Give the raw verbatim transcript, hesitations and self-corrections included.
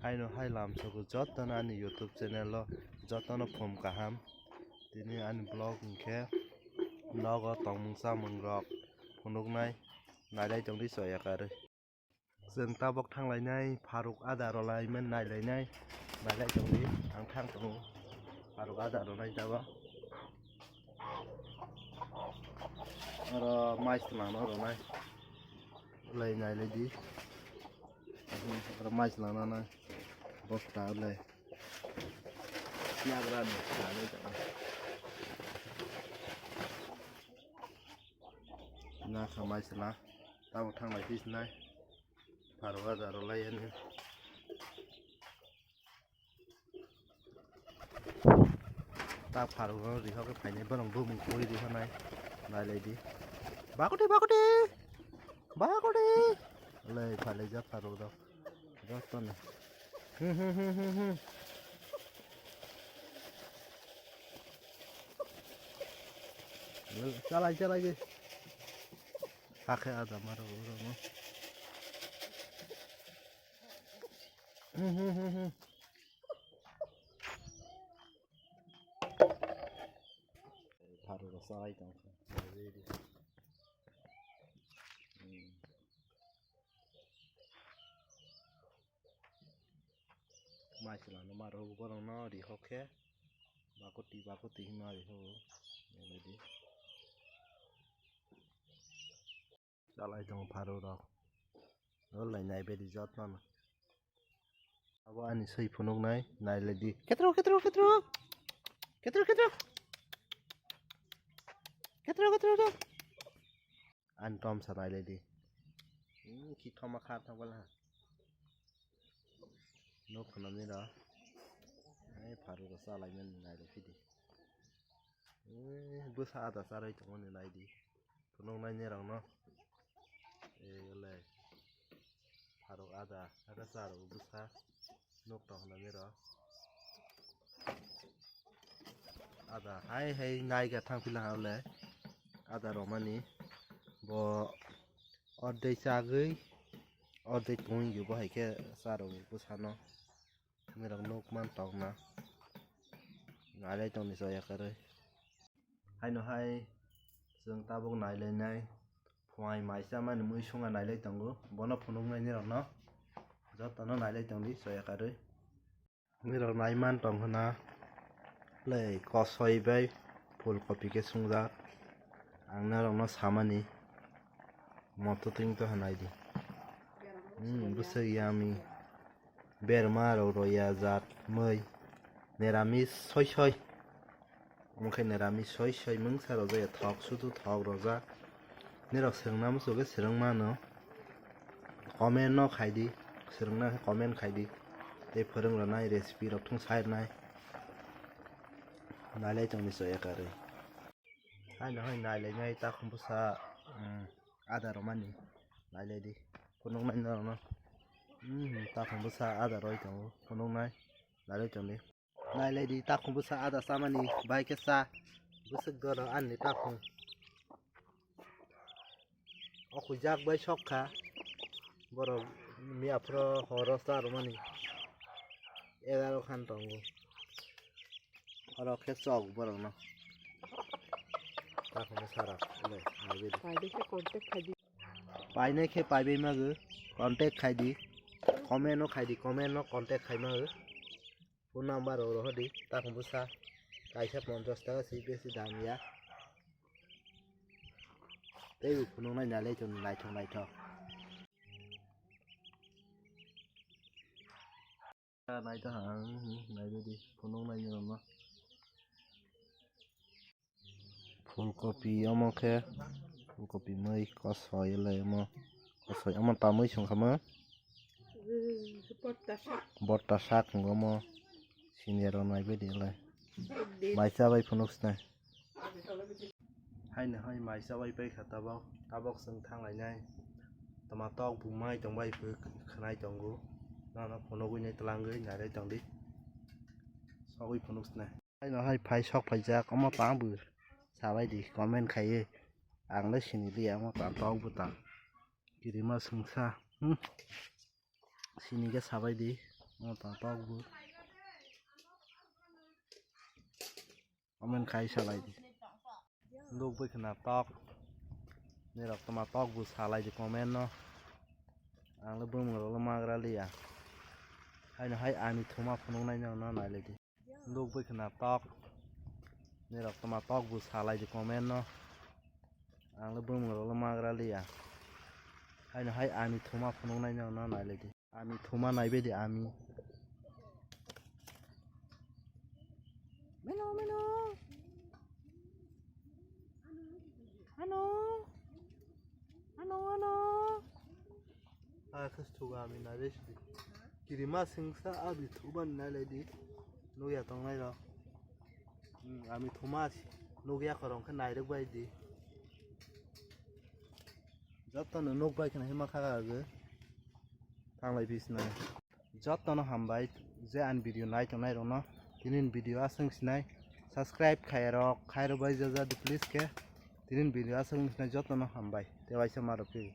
Haino hai lamsogo jotono ani YouTube channel o jotono phum kaham. Tini ani vlog hinkhe nogo tongmung chamung rok phunuknai nailai tongdi choya karwi. Chwng tabok thanglainai, Faruk ada rwlaimani nailainai, nailai tongdi, ang thang tongo, Faruk ada rwnai tabok. Oro mais twlangno rwnai, lai nailaidi, oro mais twlangno nai, bosta lai, yagra ni, nailaidi. Nakha mai chwla, tabok thanglai phi sinai, Faruk ada rwlai ani. Ta Faruk no rihok phainai, borok bumung koi rihonai, nailaidi. Bakuti, bakuti, bakuti. Lai phalai jak Faruk rok. Jotono. Hmm, hmm, hmm, hmm, hmm. Chalai, chalai di. Hakhe ada maro, oro no. Hmm, hmm, hmm, hmm. Pharu rok chalai tong kha. Hmm. Mai chwla no maro borok no rihok khe bakuti bakuti hinma rihok o. Nailaidi. Chalai tongo pharu rok. Rwlai naibaidi jotono. Abo ani swi phunuknai, nailaidi. Ketro, ketro, ketro. Ketro, ketro. Ketro, ketro, ketro. Ani tomsa nailaidi. Hmm, ki thoma kha thang bala. Nuk khwnamni rw. Ai pharu rw chalai mani nailai phidi. Eh, bwsa ada charwi tongmani naidi. Phunuknai nirokno. Eh, le. Pharuk ada, ada charwi bwsa. Nuk tong khwnamni rw. Ada hai hai naiga thang phila ha le. Ada romani. Bo ordek chagwi, ordek tongwi bo hai khe charwi bwsano. Thwngwi rok nuk man tong na. Nailai tong ni choya kwrwi. Haino hai chwng tabuk nailainai. Phuai mai chamani mui sunga nailai tongo. Bono phunuknai nirokno. Jotono nailai tong di choya kwrwi. Nirok nai man tong khna. Lei kosoi bai phul kopi khe sungjak. Ang norokno samani. Moto twing to hanai di. Hmm, bwswk yummy. Berma rok roya jat mui. Niramis soi soi. Omo khe niramis soi soi mungsa rojak ya thok sudu thok rojak. Nirok swrwngna muchungwi swrwng mano. Comment no khai di. Swrwngna khe comment khai di. Tei phwrwng rwnai recipe rok thung sai rwnai. Nailai tongni choya kwrwi. Haino hai nailainai takhum bwsa, um, ada romani. Nailai di. Phunuknai norokno. Um, takhum bwsa ada roi tongo. Phunuknai. Nailai tongdi. Nailai di takhum bwsa ada chamani. Bai khe cha. Bwswk doro ani takhum. O khuijak bai sok kha. Borok miya phoro horo cha rwmani. Egarokhan tongo. Oro khe chok borokno. Takhum sara le, naibe di. Paide khe contact khai di. Painai khe paibai mago, contact khai di. Comment no khai di, comment no contact khai mago. Phone number rok rohor di, takhum bwsa. Kaisa ponchash taka se besi dam ya. Tei bo phunuknai nailai tong naithok naithok. Naitokha ang, hmm, naibe di, phunuknai nirokno. Phulkopi omo khe, phulkopi mui kosoi le omo, kosoi omo tamui song kha ma. Botta sak wngkha omo, siniya rok naibe di le. Mai cha bai phunuk sinai. Haino hai mai cha bai paikha tabok, tabok chwng thanglainai. Tama tok bumai tongbai phwk khwnai tongo. Nono phunugwi nai twlangwi nailai tongdi. Sogwi phunuk sinai. Haino hai phai sok phaijak, omo tang bo sabai di, comment khaiwi. Ang le sini liya, omo tang tok bo tang. Kirima swngsa. Hmm. Sini khe sabai di. Omo tong tok bu. Comment khai salai di. Nuk bai khna tok. Ni rok toma tok bu salai di comment no. Ang le bumung rok le magra liya. Haino hai ani thuma phunuk nai no nailai di. Nuk bai khna tok. Ni rok toma tok bu salai di comment no. Ang le bumung rok le magra liya. Haino hai ani thuma phunuk nai no nailai di. Ami thuma naibai di ami. Meno, meno. Ano. Ano, ano. Ah, khas thuga ami naibai sidi. Kirima singsa abi thuba nailai di. Nugya tongnai rok. Hmm, ami thuma si. Nugya khorong khe nairok bai di. Jotono nuk bai khna hima kha ga. Thanglai bisna. Jotono hambai je ani video nai tongnai rokno. Tinin video aswng sinai subscribe khairok khairok bai jaja di please khe. Tinin video aswng sinai jotono hambai. Te waisa maro phi.